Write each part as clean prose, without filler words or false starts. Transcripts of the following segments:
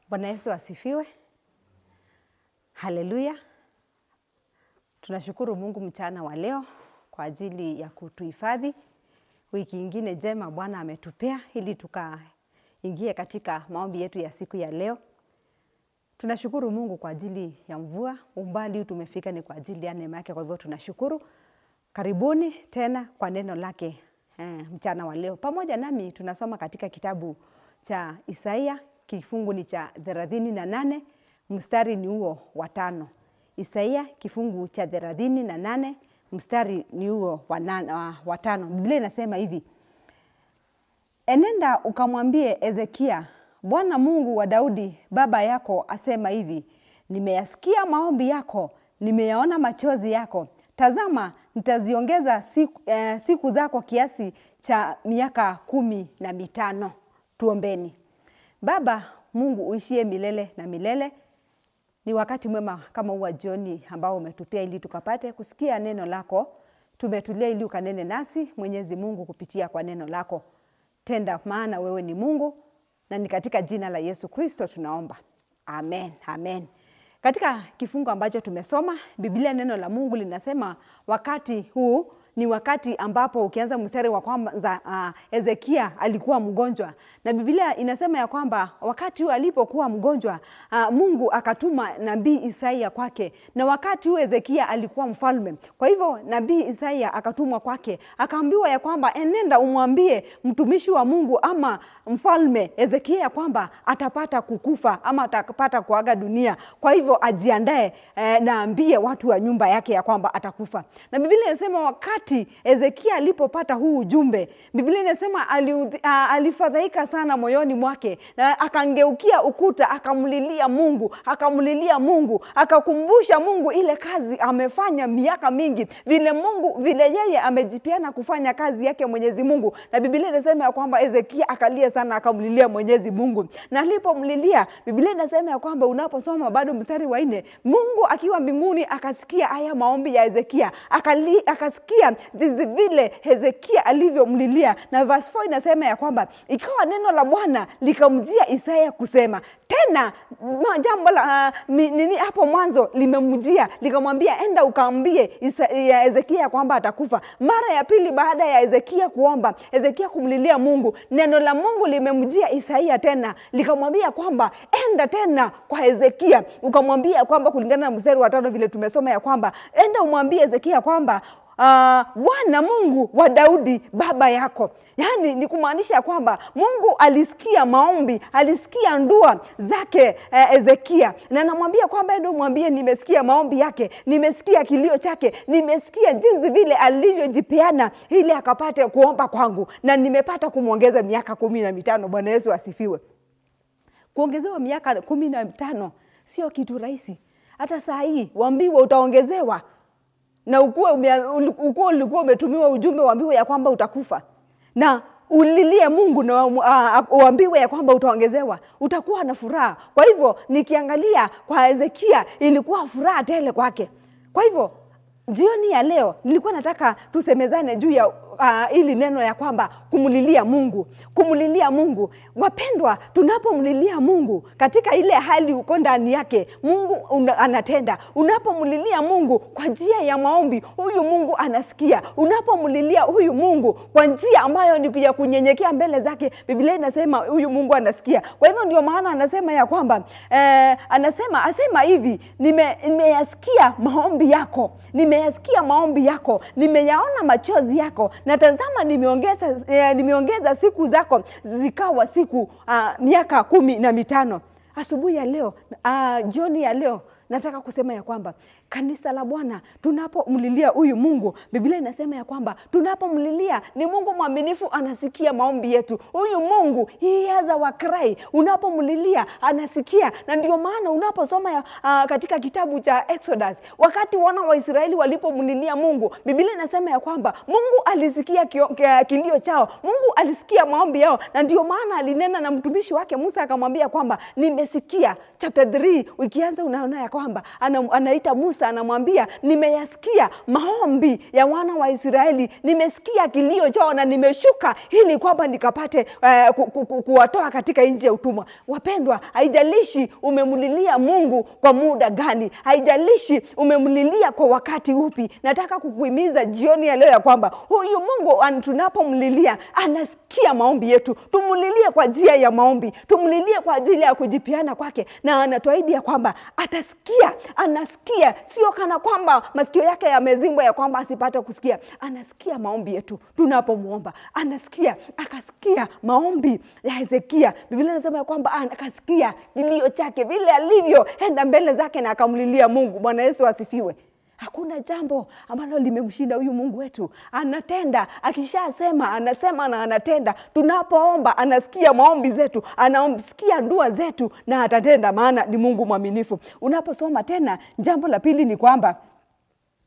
Bwana Yesu asifiwe. Haleluya. Tunashukuru Mungu mchana wa leo kwa ajili ya kutuhifadhi. Wiki ingine njema Bwana ametupea ili tukaingie katika maombi yetu ya siku ya leo. Tunashukuru Mungu kwa ajili ya mvua. Umbali tumefika ni kwa ajili ya neema yake, kwa hivyo tunashukuru. Karibuni tena kwa neno lake mchana wa leo. Pamoja nami tunasoma katika kitabu cha Isaia, kifungu ni cha 38, mstari ni huo wa 5. Isaia kifungu cha 38, mstari ni huo wa 5. Biblia inasema hivi: Enenda ukamwambie Hezekia, Bwana Mungu wa Daudi baba yako asema hivi, nimeyasikia maombi yako, nimeyaona machozi yako. Tazama, nitaziongeza siku zako kiasi cha miaka 15. Tuombeni. Baba Mungu uishie milele na milele, ni wakati mwema kama huu wa jioni ambao umetupia ili tukapate kusikia neno lako. Tumetulia ili ukanene nasi Mwenyezi Mungu kupitia kwa neno lako. Tenda, maana wewe ni Mungu, na ni katika jina la Yesu Kristo tunaomba. Amen, amen. Katika kifungu ambacho tumesoma, Biblia neno la Mungu linasema wakati huu ni wakati ambapo ukianza mstari wa kwanza, Hezekia alikuwa mgonjwa. Na Biblia inasema ya kwamba wakati huu alipokuwa mgonjwa, Mungu akatuma nabii Isaia kwake. Na wakati huu Hezekia alikuwa mfalme. Kwa hivyo nabii Isaia akatumwa kwake, akaambiwa ya kwamba enenda umwambie mtumishi wa Mungu ama mfalme Hezekia ya kwamba atapata kukufa ama atapata kuaga dunia. Kwa hivyo ajiandae, na ambie watu wa nyumba yake ya kwamba atakufa. Na Biblia inasema wakati Hezekia alipopata huu ujumbe, Biblia inasema alifadhaika sana moyoni mwake, na akangeukia ukuta, akamlilia Mungu, akamlilia Mungu, akakumbusha Mungu ile kazi amefanya miaka mingi, vile Mungu, vile yeye amejipiana kufanya kazi yake Mwenyezi Mungu. Na Biblia inasema ya kwamba Hezekia akalia sana, akamlilia Mwenyezi Mungu. Na alipomlilia, Biblia inasema ya kwamba unaposoma bado mstari wa 4, Mungu akiwa mbinguni akasikia haya maombi ya Hezekia, akasikia jinsi vile Hezekia alivyomlilia. Na verse 4 inasema ya kwamba ikawa neno la Bwana likamjia Isaya kusema, tena jambo la nini hapo mwanzo limemjia likamwambia enda ukaambie Hezekia kwamba atakufa. Mara ya pili baada ya Hezekia kuomba, Hezekia kumlilia Mungu, neno la Mungu limemjia Isaya tena likamwambia kwamba enda tena kwa Hezekia ukamwambia kwamba, kulingana na mstari wa 5 vile tumesoma ya kwamba enda umwambie Hezekia kwamba Bwana Mungu wa Daudi baba yako. Yaani ni kumaanisha kwamba Mungu alisikia maombi, alisikia ndua zake Hezekia. Na anamwambia kwamba enda umwambie nimesikia maombi yake, nimesikia kilio chake, nimesikia jinsi vile alivyojipeana ili akapate kuomba kwangu, na nimepata kumwongeza miaka 15. Bwana Yesu asifiwe. Kuongezewa miaka 15 sio kitu rahisi. Hata saa hii waambiwe utaongezewa, na ukuwe ulikuwa umetumiwa ujumbe waambiwe ya kwamba utakufa, na ulilie Mungu na uambiwe ya kwamba utaongezewa, utakuwa na furaha. Kwa hivyo nikiangalia kwa Hezekia ilikuwa furaha tele kwake. Kwa hivyo jioni ya leo nilikuwa nataka tusemezane juu ya ili neno ya kwamba kumlilia Mungu, kumlilia Mungu. Wapendwa, tunapomlilia Mungu katika ile hali uko ndani yake, Mungu anatenda. Unapomlilia Mungu kwa njia ya maombi, huyu Mungu anasikia. Unapomlilia huyu Mungu kwa njia ambayo ni ya kunyenyekea mbele zake, Biblia inasema huyu Mungu anasikia. Kwa hivyo ndio maana anasema ya kwamba anasema asema hivi, nimeyasikia maombi yako, nimeyasikia maombi yako, nimeyaona machozi yako, na tazama nimeongeza siku zako zikawa siku miaka 15. Asubuhi ya leo, jioni ya leo, nataka kusema ya kwamba kanisa la Bwana tunapomlilia huyu Mungu, Biblia inasema ya kwamba tunapomlilia ni Mungu mwaminifu, anasikia maombi yetu. Huyu Mungu, he hears our cry. Unapomlilia anasikia. Na ndio maana unaposoma katika kitabu cha Exodus, wakati wana wa Israeli walipomlilia Mungu, Biblia inasema ya kwamba Mungu alisikia kilio chao, Mungu alisikia maombi yao. Na ndio maana alinena na mtumishi wake Musa akamwambia kwamba nimesikia. Chapter 3 ukianza unaona ya kwamba anaita Musa, anamwambia nimeyasikia maombi ya wana wa Israeli, nimesikia kilio chao na nimeshuka ili kwamba nikapate kuwatoa katika nchi ya utumwa. Wapendwa, haijalishi umemlilia Mungu kwa muda gani, haijalishi umemlilia kwa wakati upi, nataka kukuhimiza jioni ya leo ya kwamba huyu Mungu tunapomlilia anasikia maombi yetu. Tumlilie kwa njia ya maombi, tumlilie kwa ajili ya kujipiana kwake, na anatuahidi ya kwamba atasikia. Anasikia, sio kana kwamba masikio yake yamezimbwa ya kwamba asipate kusikia. Anasikia maombi yetu tunapomwomba, anasikia. Akasikia maombi ya Hezekia. Biblia inasema ya kwamba akasikia kilio chake vile alivyoenda mbele zake na akamlilia Mungu. Bwana Yesu asifiwe. Hakuna jambo ambalo limemshinda huyu Mungu wetu. Anatenda, akishasema anasema na anatenda. Tunapoomba anasikia maombi zetu, anasikia dua zetu na atatenda, maana ni Mungu mwaminifu. Unaposoma tena, jambo la pili ni kwamba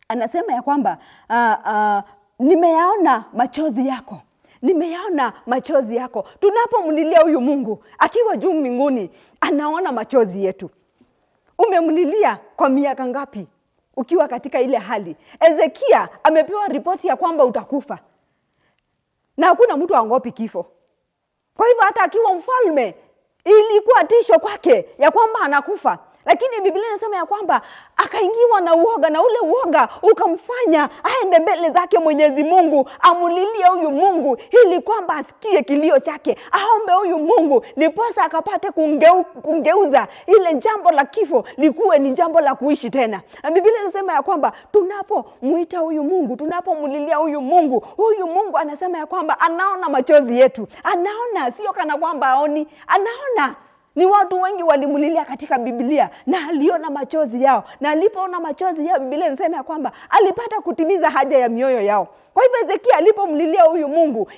anasema ya kwamba nimeyaona machozi yako. Nimeyaona machozi yako. Tunapomlilia huyu Mungu akiwa juu mbinguni, anaona machozi yetu. Umemlilia kwa miaka ngapi ukiwa katika ile hali? Hezekia amepewa ripoti ya kwamba utakufa, na hakuna mtu aogopi kifo. Kwa hivyo hata akiwa mfalme ilikuwa tisho kwake ya kwamba anakufa, lakini Biblia inasema ya kwamba akaingiwa na uoga, na ule uoga ukamfanya aende mbele zake Mwenyezi Mungu, amulilie huyu Mungu ili kwamba asikie kilio chake, aombe huyu Mungu ndiposa akapate kungeuza ile jambo la kifo likuwe ni jambo la kuishi tena. Na Biblia inasema ya kwamba tunapomuita huyu Mungu, tunapomulilia huyu Mungu, huyu Mungu anasema ya kwamba anaona machozi yetu. Anaona, sio kana kwamba aoni, anaona. Ni watu wengi walimulilia katika Biblia na aliona machozi yao, na alipoona machozi yao, Biblia inasema ya kwamba alipata kutimiza haja ya mioyo yao. Kwa hivyo Hezekia alipomlilia huyu Mungu,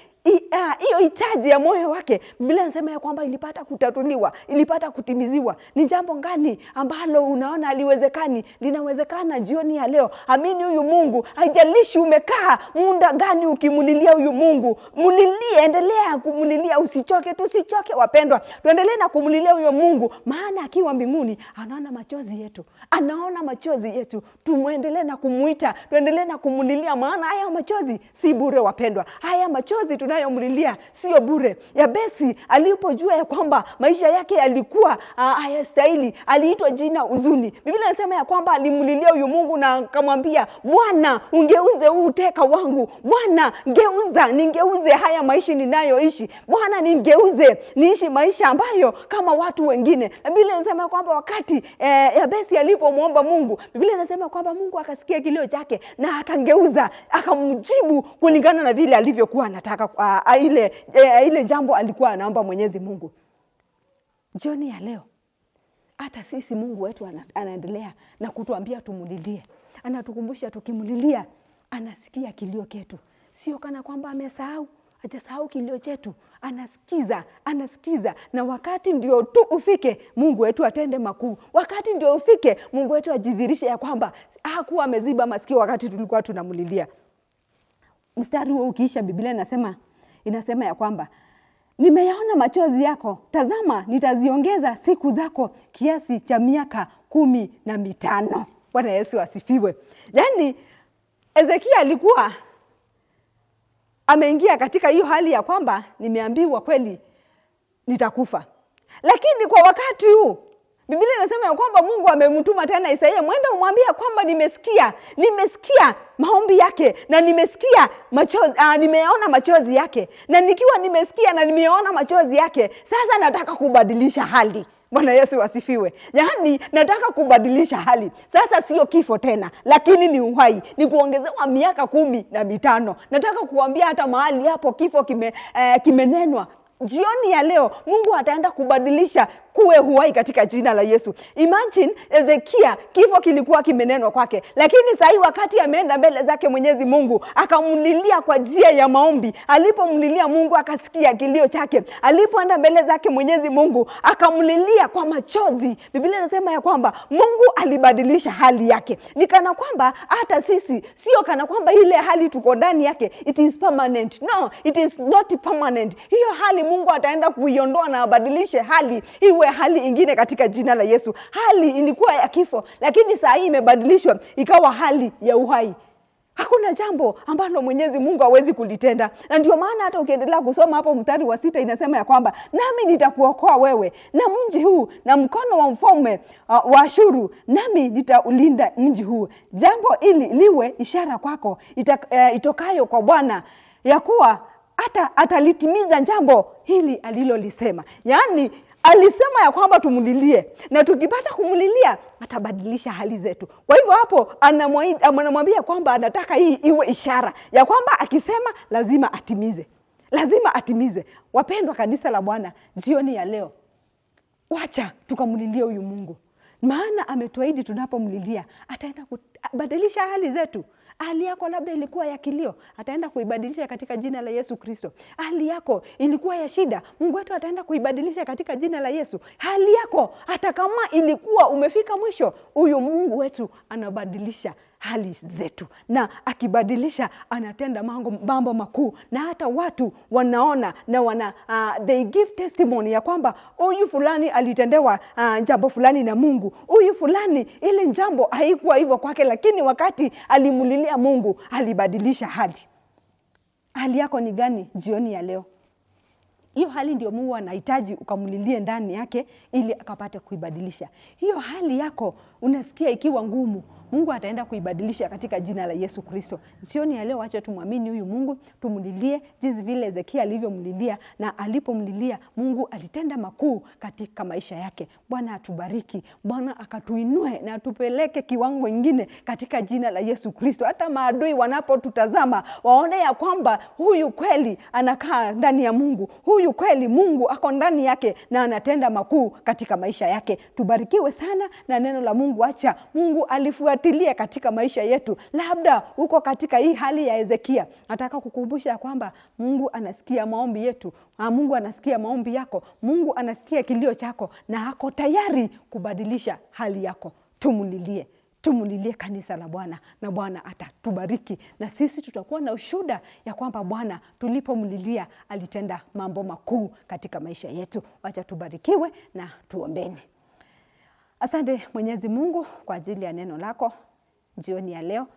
hiyo hitaji ya moyo wake, Biblia inasema ya kwamba ilipata kutatuliwa, ilipata kutimiziwa. Ni jambo gani ambalo unaona haliwezekani linawezekana jioni ya leo? Amini huyu Mungu. Haijalishi umekaa muda gani ukimulilia huyu Mungu, mulilie, endelea kumulilia, usichoke, tusichoke wapendwa, tuendelee na kumulilia huyo Mungu, maana akiwa mbinguni anaona machozi yetu, anaona machozi yetu. Tumuendelee na kumuita, tuendelee na kumulilia, maana haya machozi si bure wapendwa, haya machozi tunayomlilia sio bure. Yabesi alipojua ya kwamba maisha yake yalikuwa hayastahili, aliitwa jina huzuni. Biblia inasema ya kwamba alimlilia huyu Mungu na akamwambia, Bwana ungeuze huu uteka wangu, Bwana ngeuza, ningeuze haya maisha ninayoishi, Bwana ningeuze niishi maisha ambayo kama watu wengine. Na Biblia inasema kwamba wakati Yabesi alipomwomba Mungu, Biblia inasema kwamba Mungu akasikia kilio chake na akangeuza, akamjibu kulingana na vile alivyokuwa anataka, ile jambo alikuwa anaomba Mwenyezi Mungu. Jioni ya leo hata sisi Mungu wetu anaendelea na kutuambia tumulilie. Anatukumbusha tukimulilia anasikia kilio chetu. Sio kana kwamba amesahau, hajasahau kilio chetu. Anasikiza, anasikiza. Na wakati ndio tu ufike Mungu wetu atende makuu. Wakati ndio ufike Mungu wetu ajidhihirishe ya kwamba hakuwa ameziba masikio wakati tulikuwa tunamulilia. Mstari huo ukiisha, Biblia inasema ya kwamba nimeyaona machozi yako, tazama nitaziongeza siku zako kiasi cha miaka 15. Bwana Yesu asifiwe. Yaani Hezekia alikuwa ameingia katika hiyo hali ya kwamba nimeambiwa kweli nitakufa. Lakini kwa wakati huu Biblia inasema ya kwamba Mungu amemtuma tena Isaia, mwende umwambie kwamba nimesikia maombi yake na nimesikia machozi, nimeona machozi yake. Na nikiwa nimesikia na nimeona machozi yake, sasa nataka kubadilisha hali. Bwana Yesu asifiwe. Yaani nataka kubadilisha hali. Sasa sio kifo tena, lakini ni uhai, ni kuongezewa miaka 15. Nataka kuambia hata mahali hapo kifo kimenenwa, jioni ya leo Mungu ataenda kubadilisha kuwe uhai katika jina la Yesu. Imagine Hezekia, kifo kilikuwa kimenenwa kwake, lakini sasa wakati ameenda mbele zake Mwenyezi Mungu akamlilia kwa njia ya maombi. Alipomlilia Mungu akasikia kilio chake. Alipoenda mbele zake Mwenyezi Mungu akamlilia kwa machozi. Biblia inasema ya kwamba Mungu alibadilisha hali yake. Ni kana kwamba hata sisi, sio kana kwamba ile hali tuko ndani yake it is permanent. No, it is not permanent. Hiyo hali Mungu ataenda kuiondoa na abadilishe hali iwe hali ingine katika jina la Yesu. Hali ilikuwa ya kifo, lakini saa hii imebadilishwa ikawa hali ya uhai. Hakuna jambo ambalo Mwenyezi Mungu hawezi kulitenda, na ndio maana hata ukiendelea kusoma hapo mstari wa 6 inasema ya kwamba nami nitakuokoa wewe na mji huu na mkono wa mfalme wa Ashuru, nami nitaulinda mji huu. Jambo hili liwe ishara kwako itokayo kwa Bwana, ya kuwa hata atalitimiza jambo hili alilolisema. Yaani alisema ya kwamba tumlilie, na tukipata kumlilia atabadilisha hali zetu. Kwa hivyo hapo anamwambia kwamba anataka hii iwe ishara ya kwamba akisema lazima atimize, lazima atimize. Wapendwa kanisa la Bwana, jioni ya leo, wacha tukamlilie huyu Mungu, maana ametuahidi tunapomlilia ataenda kubadilisha hali zetu. Hali yako labda ilikuwa ya kilio, ataenda kuibadilisha katika jina la Yesu Kristo. Hali yako ilikuwa ya shida, Mungu wetu ataenda kuibadilisha katika jina la Yesu. Hali yako hata kama ilikuwa umefika mwisho, huyu Mungu wetu anabadilisha hali zetu, na akibadilisha anatenda mambo makuu, na hata watu wanaona na they give testimony ya kwamba huyu fulani alitendewa jambo fulani na Mungu, huyu fulani ile jambo haikuwa hivyo kwake, lakini wakati alimulilia Mungu alibadilisha hali. Hali yako ni gani jioni ya leo? Hiyo hali ndio Mungu anahitaji ukamlilie ndani yake ili akapate kuibadilisha. Hiyo hali yako unasikia ikiwa ngumu, Mungu ataenda kuibadilisha katika jina la Yesu Kristo. Jioni ya leo acha tumwamini huyu Mungu, tumlilie jinsi vile Hezekia alivyomlilia, na alipomlilia Mungu alitenda makuu katika maisha yake. Bwana atubariki, Bwana akatuinue na atupeleke kiwango kingine katika jina la Yesu Kristo. Hata maadui wanapotutazama waone ya kwamba huyu kweli anakaa ndani ya Mungu, huyu kweli Mungu ako ndani yake na anatenda makuu katika maisha yake. Tubarikiwe sana na neno la Mungu. Acha Mungu alifuatilie katika maisha yetu. Labda uko katika hii hali ya Hezekia, nataka kukumbusha kwamba Mungu anasikia maombi yetu. Mungu anasikia maombi yako, Mungu anasikia kilio chako na ako tayari kubadilisha hali yako. Tumulilie, tumulilie kanisa la Bwana, na Bwana atatubariki, na sisi tutakuwa na ushuhuda ya kwamba Bwana tulipomlilia alitenda mambo makuu katika maisha yetu. Wacha tubarikiwe na tuombeni. Asante Mwenyezi Mungu kwa ajili ya neno lako jioni ya leo.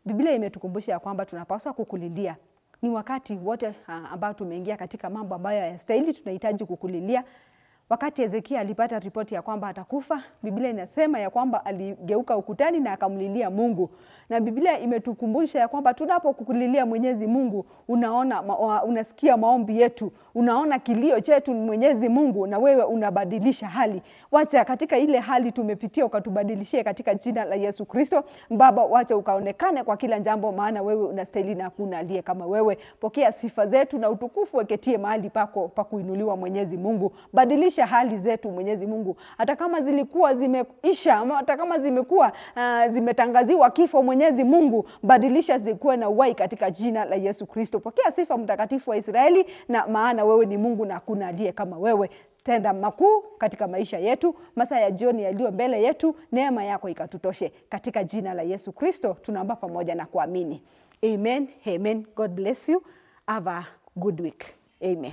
Biblia imetukumbusha ya kwamba tunapaswa kukulilia. Ni wakati wote ambao tumeingia katika mambo ambayo hayastahili, tunahitaji kukulilia. Wakati Hezekia alipata ripoti ya kwamba atakufa, Biblia inasema ya kwamba aligeuka ukutani na akamlilia Mungu. Na Biblia imetukumbusha ya kwamba tunapokulilia Mwenyezi Mungu, unaona, unasikia maombi yetu, unaona kilio chetu Mwenyezi Mungu, na wewe unabadilisha hali. Wacha katika ile hali tumepitia ukatubadilishie katika jina la Yesu Kristo. Baba, wacha ukaonekane kwa kila jambo, maana wewe unastahili na hakuna aliye kama wewe. Pokea sifa zetu na utukufu, weketie mahali pako pa kuinuliwa Mwenyezi Mungu. Badilisha hali zetu Mwenyezi Mungu, hata kama zilikuwa zimeisha, hata kama zimekuwa zimetangaziwa kifo, Mwenyezi Mungu badilisha zikuwe na uhai katika jina la Yesu Kristo. Pokea sifa Mtakatifu wa Israeli, na maana wewe ni Mungu na hakuna aliye kama wewe. Tenda makuu katika maisha yetu, masaa ya jioni yaliyo mbele yetu, neema yako ikatutoshe katika jina la Yesu Kristo tunaomba pamoja na kuamini. Amen, amen. God bless you. Have a good week. Amen.